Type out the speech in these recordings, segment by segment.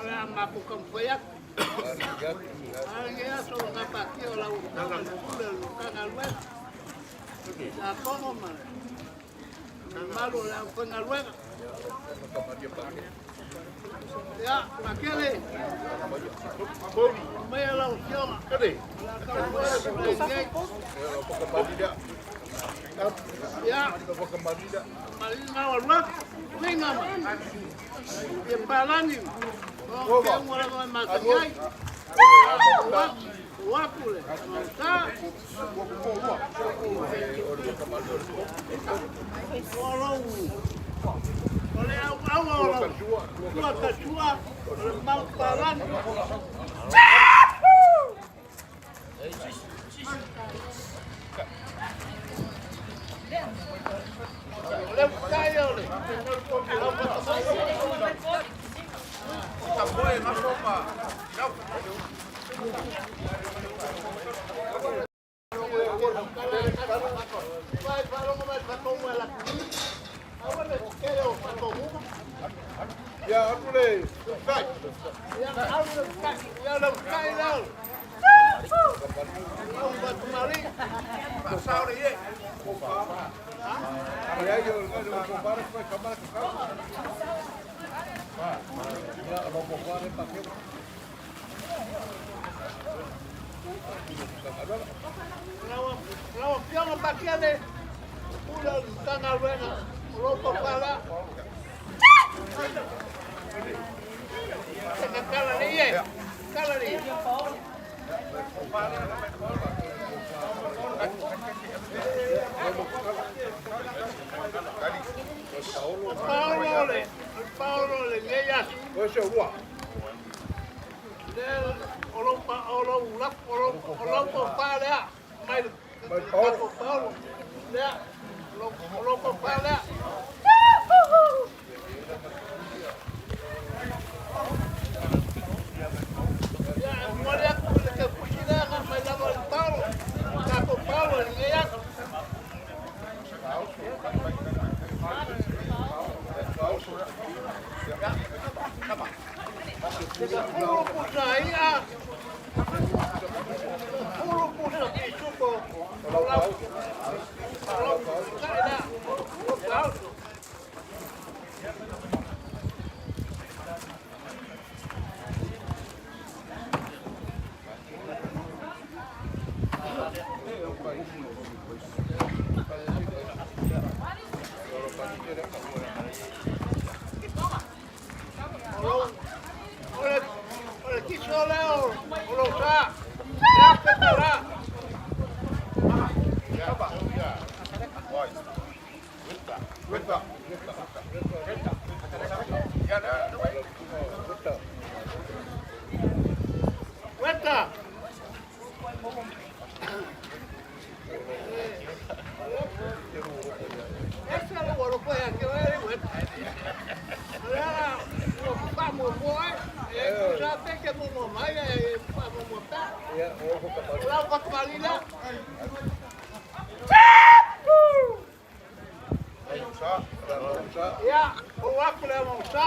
le a matou taumafai atu. A o lenei aso ua gapatia o lau Afioga i le Pule o le Matagaluega, Tiakono ma le mamalu o le aufaigaluega. Ia, Pakele, maia lau Afioga, o le a taumafai atu nei. Ia, malina o alu atu, uiga ma ia palani, o ke unga lava e masani ai. O aku le mausa. O lou, o le au au o lou, tua tatua, o le mau palani. Ia, atu le tai. Ia, le tai leo. Lau Afioga Pakiane, Pule o le Matagaluega o lo o tofala. Kala le ie, kala le ie. O Paolo le, o Paolo le nei aso. Le o lou pa o lou lap o lou o lou tofa lea mai le Paolo Paolo lea o lou tofa lea. Ia, e momoli atu i le taupusi lea na mai lava i le Paolo, tatou Paolo i lenei aso. 10 pusa ia, 10 pusa pisupo, o lau, o lau tai lea, o Paolo. O le tiso lea o lou sa, lea pepela. Ueta! Ese le ua loko ia ke oe ueta. Lea ua faamuamua ai, e tusa pe ke muamua mai e faamuamua pea. O lau fatumali lea. Ia, ou aku le mausa.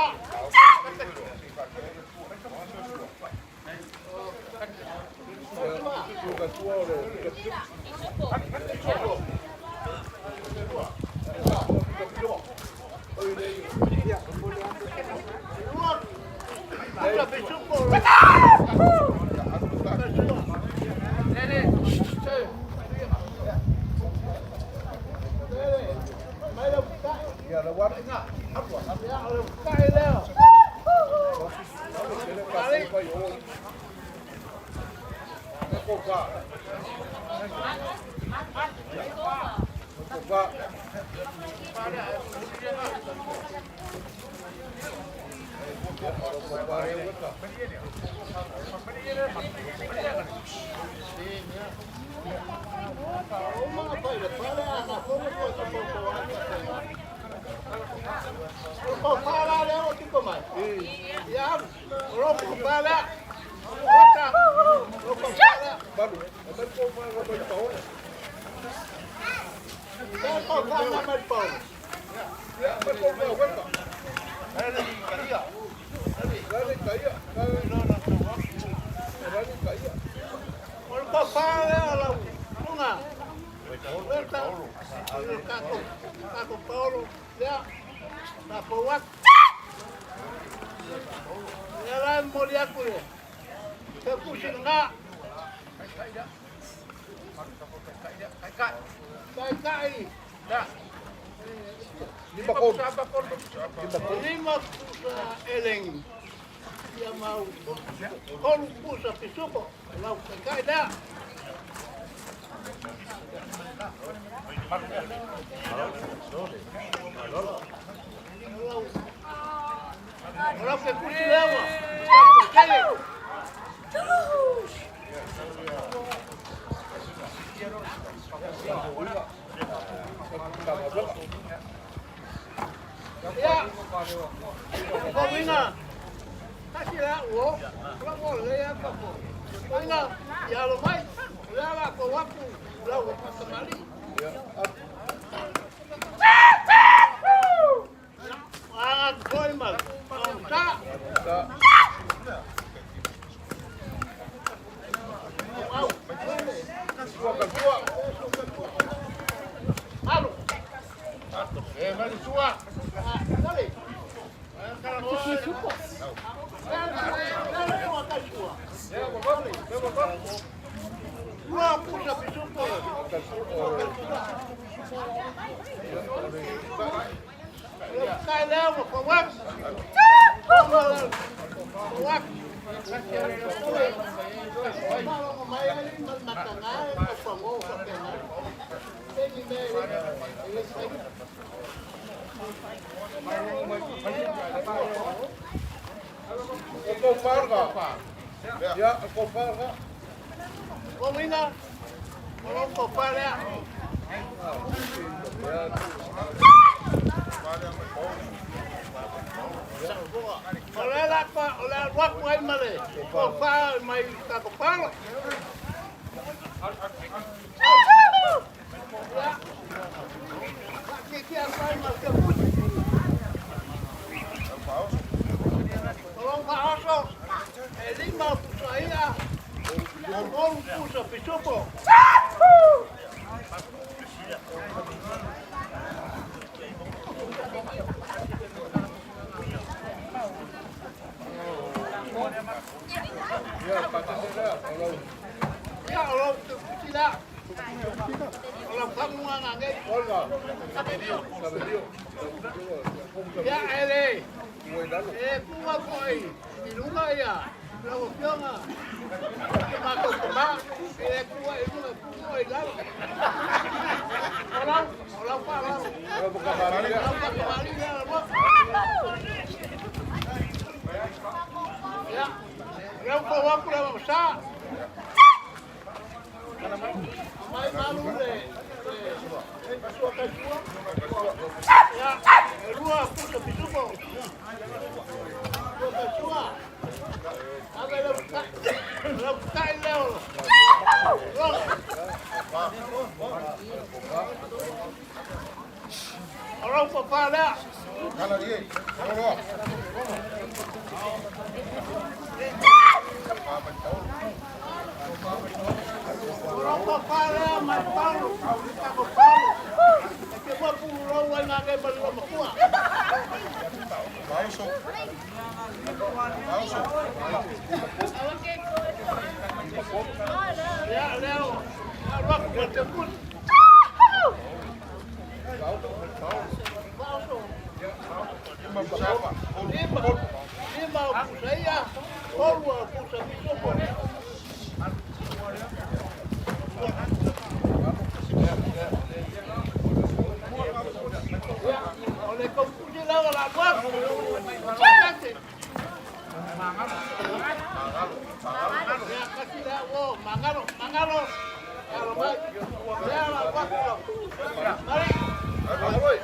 Fā lea lau luga. Leta, i le tatou paolo lea, tatou atu. Lea la e momoli atu le fepusi lena. Taitai. Lima pusa eleni. Ia mau tolu pusa pisupo. Lau taitai lea. Lau fepusi lea ua. Tele. Ia, Fauina, tasi lea uo, lau o lea papo. Fauina, ia alo mai, lea la ko atu, lau patamali. Aga koi mal, ta. Au, Alu. Dale. Ua pusa pisupo. Kai leo pa wak. Wak. Mai ali matanga e pa ngo pa pena. Ni me O ko farga. Ya, o ko farga. Komina. O ko parea. O le la pa o le wak mai male. Ko pa mai ta ko palo. Ki ki a pai ma te pusi. O lo pa oso. E lima pusa ia. O pusa pisupo. Ya, patete lea. O lau. Ia o lo te pusi la. O lo pamunga ngai. Olga. Sabelio. Ia ele. Ua lalo. E pua foi. I lunga ia. Lau afioga. Ke matou tama. E pua i lunga pua i lalo. O lau, o lau pa lau. Lau pakamali lea. Lau pakamali lea la Ia. Lau pa waku le sa. Mai malu le le sua kai sua. Ia, e lua pusa pisupo. Sua kai sua. Ave lau tai. Lau tai leo. O lau papa lea. O lau papa lea mai paulo. Tako paulo. E te mua pulu rau ai ngā ngai mali makua. Lea, leo. Alu aku ma te pusi. Paulo. Lima, lima o pusa ia. Tolu o pusa pisupo. Ia, o le kompusi lava la tua. Patante. Ia, kasi lea, o, mangalo, mangalo. Alo mai. Lea la tua. Mari. Aloi.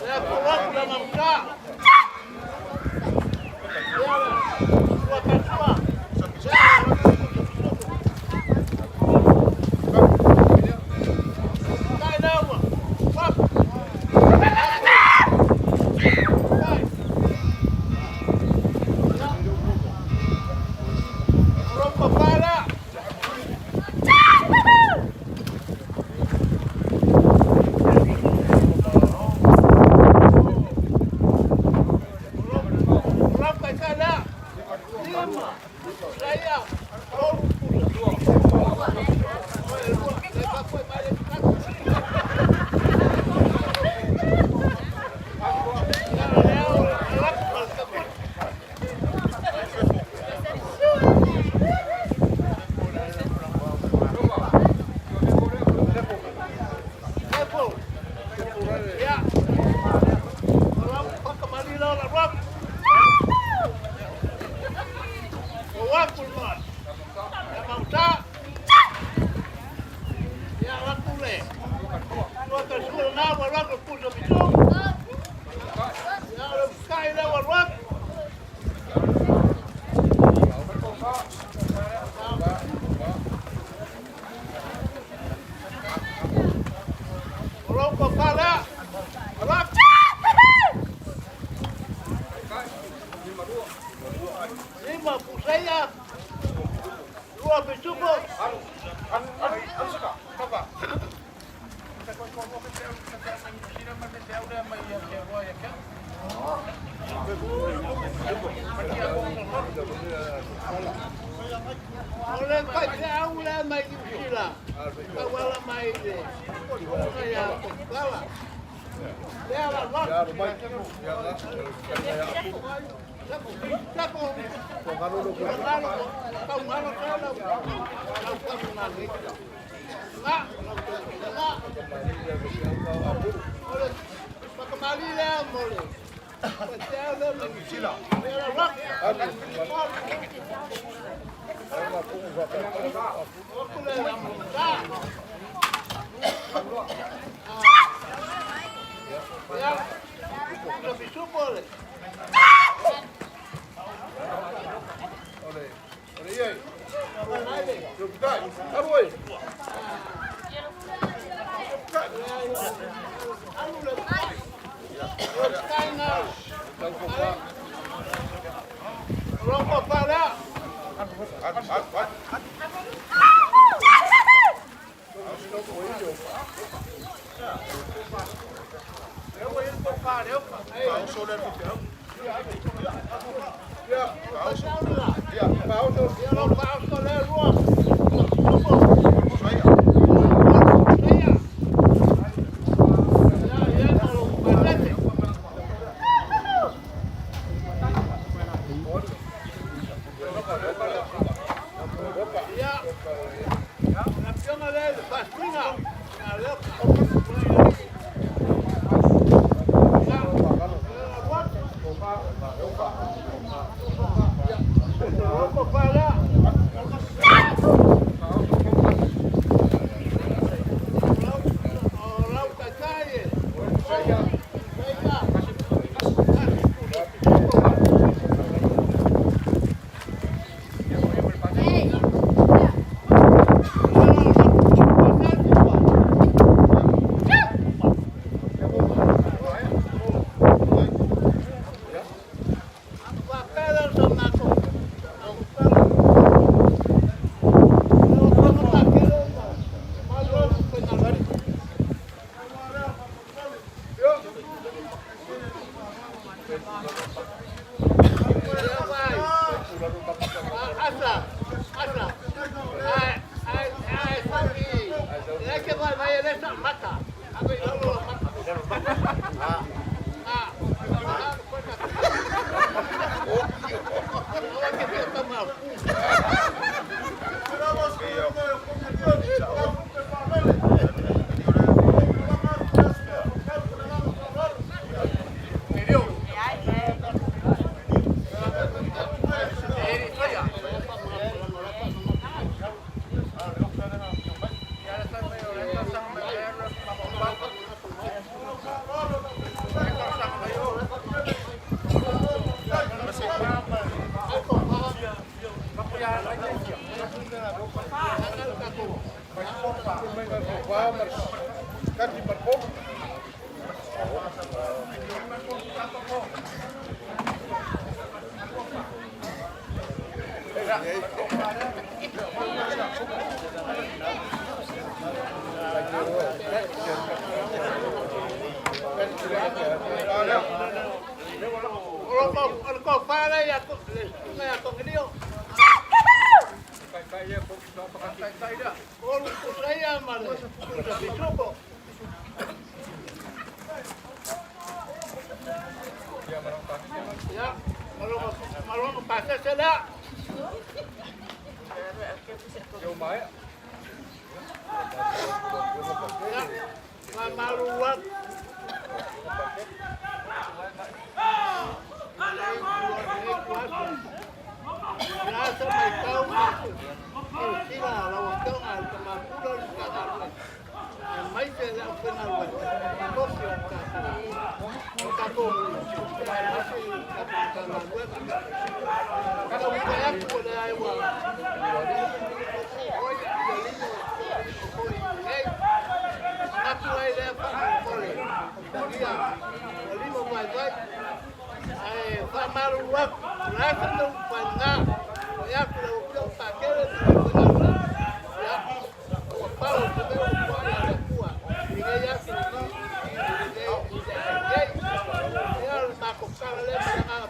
Lea ko waku la mamuka. Lea la, tua kasua. Kai lea ua. Lima puseia, lua pisupo. O le faifeau lea mai Niu Sila, tauala mai le ia Portugala. Lea la lotu. Tapo, taugalo tau lau lau famugaluega. Nga, nga. O le fakamali lea mo le faifeau lea mai Niu Sila. Lea la lotu. Ia, ua lima vaivai. Ae faamalulu atu, o le a se mea ua faigā, pai atu i lau Afioga Patele ma le aufaigaluega. Ia, ua pau se mea ua toa ia le Atua i lenei aso i lenei i le ai nei. Ia, o le matou tala lea ma le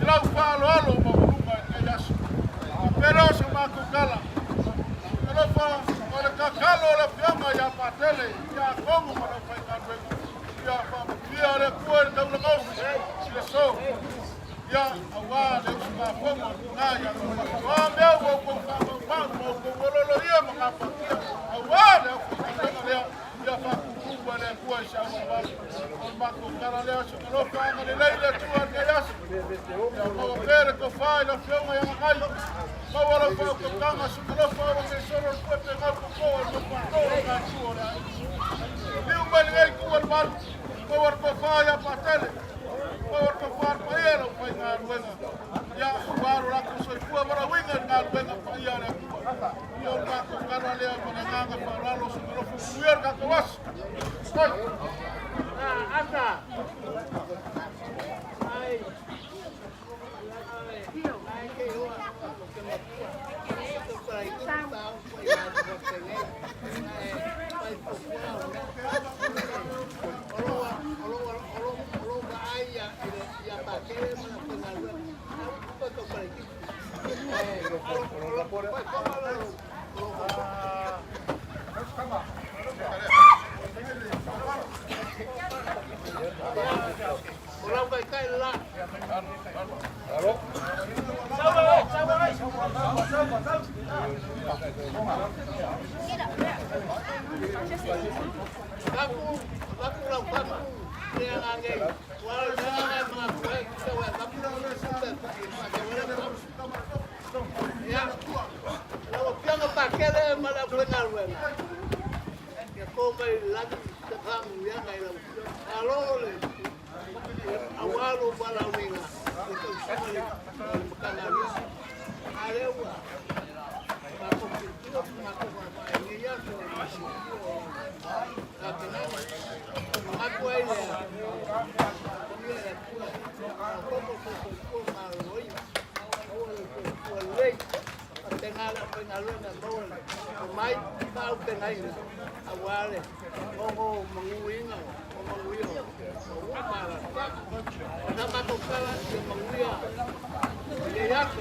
agaga faaaloalo. Au. Asa. Ai. Ai, ke hoa, ke matua. Ke parai ku tau, pai a ku nei. Ai, pai pu Olo olo olo olo ba ai ia ia pa ke ma na pe na lu. Pa ko parai ki. Olo olo pai ko olo. O lau kai kai la. Kaku, kaku lau kaku, le anga nei. Wala le anga mga kuwe, te wa kaku te pa ke wala kaku. Ia, lau pianga pa kele ma lau pengaluega. Ia ko mai lagi te kamu ia ngai lau. Alo le. Awalo wala winga. O te usanga le makanga Ale ua. Mako kultura, mako whae ia so ka penanga. Mako ai le. Ia le tua. Komo ko ko ko maloi. Aua le ko ko lei. Penga pengaluega maua o mai pau pengaina. Awale. Ongo manguinga. O manguia. O ua mara. Na mato kala ia manguia. Ia yako.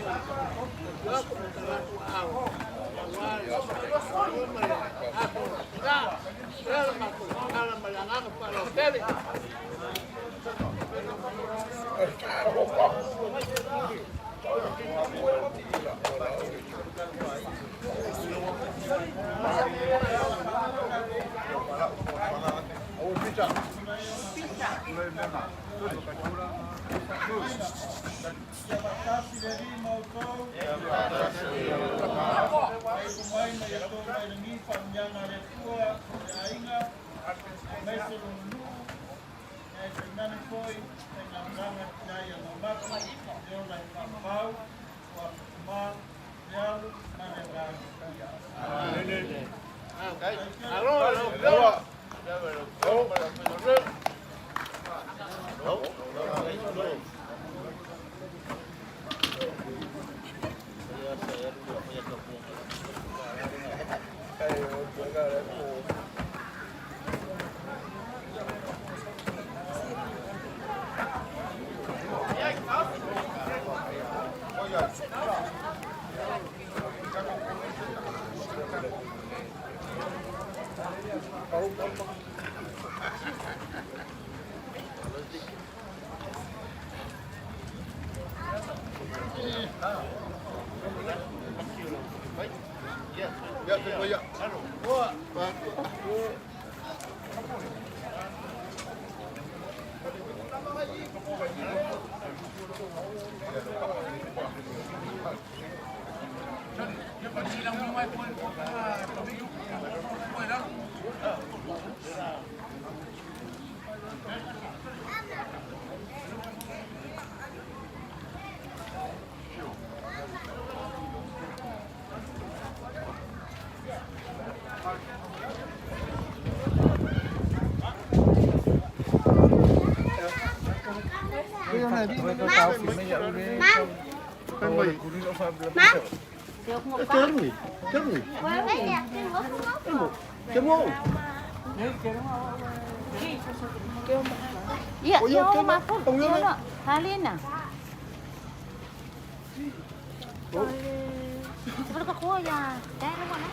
Yako mo talatu au. Awale. Uma le. Ako. Na. Kala mako. Kala malangaka pa lo pele. Ia faatasi le Alii ma outou. Faaiu mai ma ia tou mai lagi faamanuiaga a le Atua le aiga, aemaise lona nuu, ae tainane foi faigamalaga tinai a maumatu, e ola e faavavau, ua fatumā, le alu ma le agaga paia. Alo, alo. Iya, iya, mapun. Iya, halina. Seperti kau ya, daerah mana?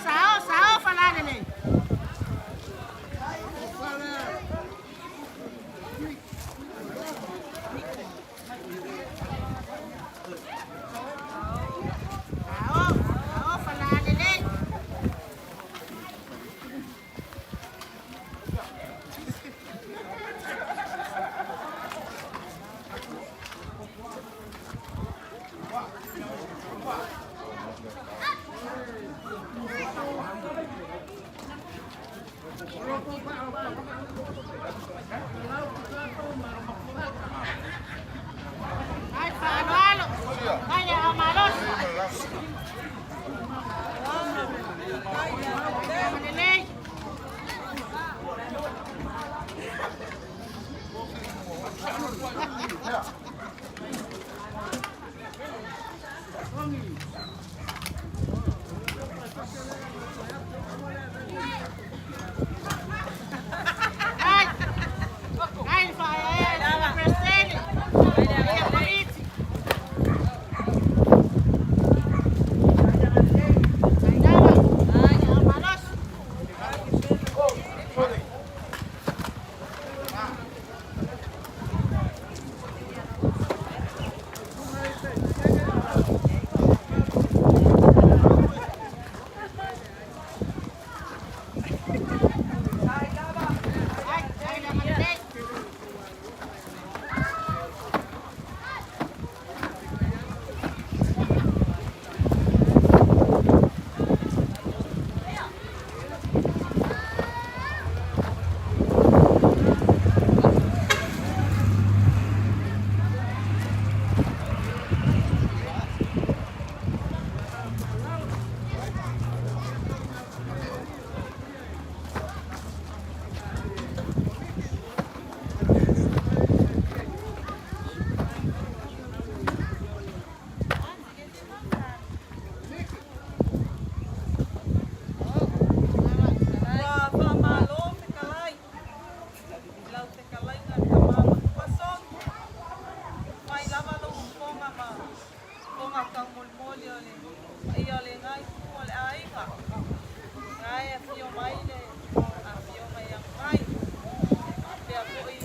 Sao Ai fa'aloalo ai a malosi lelei. Ai ai fa'ae presidente ia komiti ai lava ai a malosi. Ai ai lava lelei. Ua faamalo fetalai i lau fetalaiga le tama matua Soni. Mai lava lou fofoga ma fofoga taumolimoli o le paia o lena itu o le aiga. Na e afio mai le afioga ia Mai, faapea foi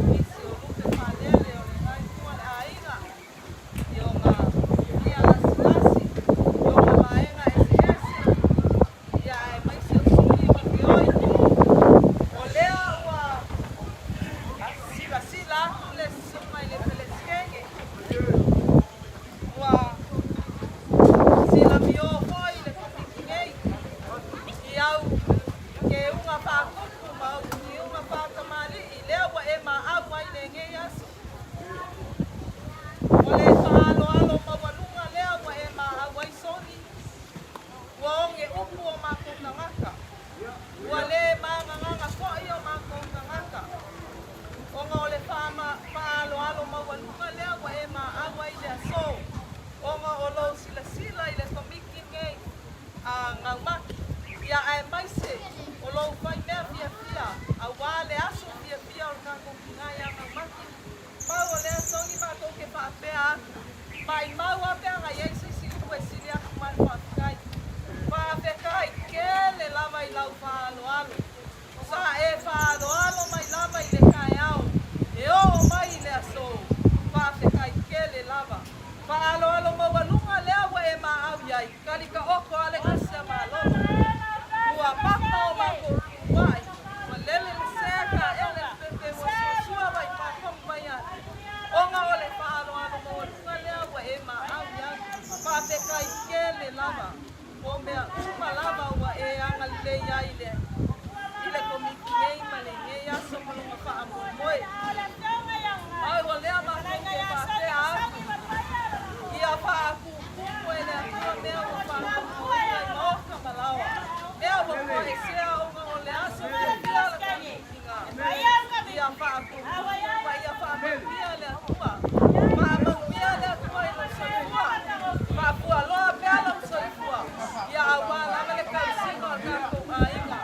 nisi o lupe faalele o lena itu o le aiga, i ona fia lasilasi, i ona vaega eseese, ia aemaise o suli ma feoi. O lea ua silasila atu le susuga i le Peresetene, ua silamio foi le Komiti nei i au keuga faatupu ma au tiuga faatamalii lea ua e maau ai lenei aso. O le faaaloalo maualuga lea ua e maau ai Soni, ua oge upu o matou tagata, ua le magagaga foi o matou tagata, ona o le faaaloalo maualuga lea ua e maau ai le aso, ona o lou silasila i le Komiti nei a Gaumati, ia aemaise o lou faimea fiafia auā le aso fiafia o le tatou tina ia Gaumati. Pau o lea Soni matou te faapea atu, maimau lava pe ana i ai se isi upu e sili atu ma le faafetai. Faafetai tele lava i lau faaaloalo. Sa e faaaloalo mai lava i le taeao e oo mai i le aso. Faafetai tele lava. Faaaloalo maualuga lea ua e maau i ai, kalikaoto a le gasi a malolo. Ua papa o matou tuuai, ua lele le sea taele le pepe ua suasua mai papogi mai atu, ona o le faaaloalo maualuga lea ua e maau i ai. Faafetai tele lava. O mea uma lava ua e agalelei ai i le Komiti nei ma lenei aso ma lona faamoemoe. Ai ua lea matou te faapea atu, ia faapupupu e le Atua mea ua faatonuina i maota ma laoa, mea ua toaesea ona o le aso fiafia o le tatou tina. Ia faapupupu ma ia faamanuia le Atua. Faamanuia le Atua i lou soifua. Faafualoa pea lou soifua, ia auā lava le tausiga o le tatou aiga.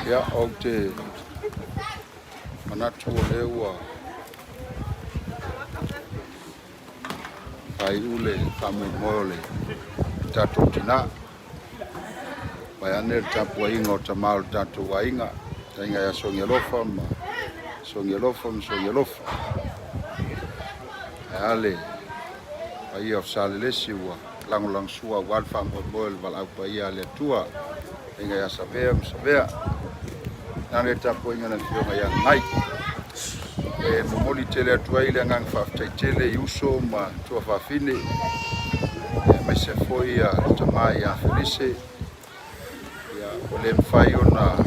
Ia, ou te manatu o lea ua faaiu le faamoemoe o le tatou tina. Vaeane le tapuaiga o tama o le tatou aiga, aiga ia Sogialofa ma Sogialofa ma Sogialofa. Ae a le paia o Salelesi ua lagolagosua aua le faamoemoe o le valaau paia a le Atua, aiga ia Savea ma Savea. Na le tapuaiga na afioga ia Ngai. E momoli tele atu ai le agaga faafetai tele i uso ma tuafafine, aemaise foi ia tama ia Felise. Ia, ua le mafai ona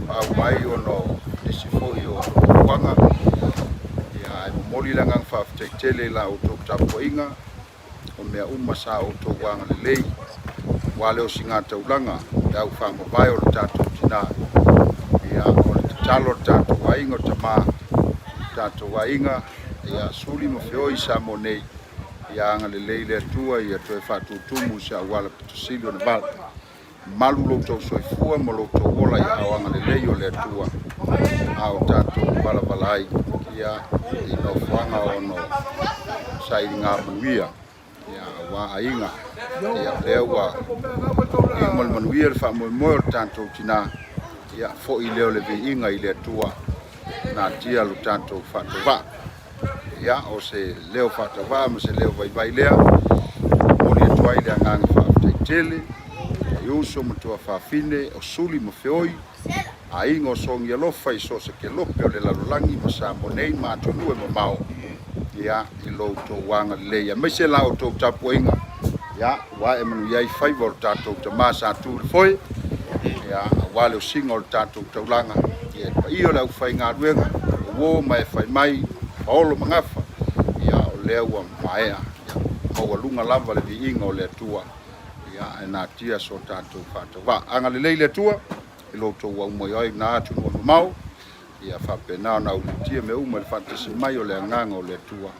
paau mai ona o nisi foi o fuafuaga. Ia, ae momoli le agaga faafetai tele i la outou tapuaiga, o mea uma sa outou agalelei, aua le osigataulaga, le au faamavae o le tatou tina. Ia, o le tatalo a le tatou aiga, o tama o tatou aiga, ia suli ma feoi i Samoa nei, ia agalelei le Atua ia toe faatutumu i se auala pito sili ona vala. Malu lo outou soifua ma lo outou ola i aao agalelei o le Atua, a o tatou valavala ai ia i nofoaga ono sailiga manuia ia aua aiga. Ia lea ua iu ma le manuia le faamoemoe o le tatou tina, ia foi lea o le viiga i le Atua natia lo tatou faatauvaa. Ia, o se leo faatauvaa ma se leo vaivai lea, momoli atu ai le agaga faafetai tele i uso ma tuafafine o Suli ma Feoi, aiga o Sogialofa i so o se kelope o le lalolagi ma Samoa nei ma atunuu e mamao, ia, i lo outou agalelei aemaise la outou tapuaiga, ia, ua ae manuia ai faiva o le tatou tama sa tu i le foe, ia, aua le osiga o le tatou taulaga, ia, le paia o le aufaigaluega, o uo ma e fai mai, paolo ma gafa, ia, o lea ua maea, ia, maualuga lava le viiga o le Atua. Ia. Ia, ae natia so tatou faatauvaa. Agalelei le Atua i lo outou au mai ai na atunuu mamao, ia faapena ona aulitia mea uma i le faatasi mai o le agaga o le Atua,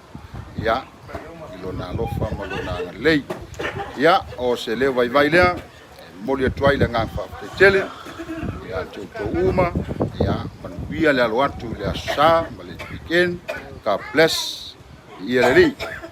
ia, i lona alofa ma lona agalelei. Ia, o se leo vaivai lea, e momoli atu ai le agaga faafetai tele ia te outou uma, ia manuia le alo atu i le Aso Sa ma le weekend. God bless. Ia le Alii.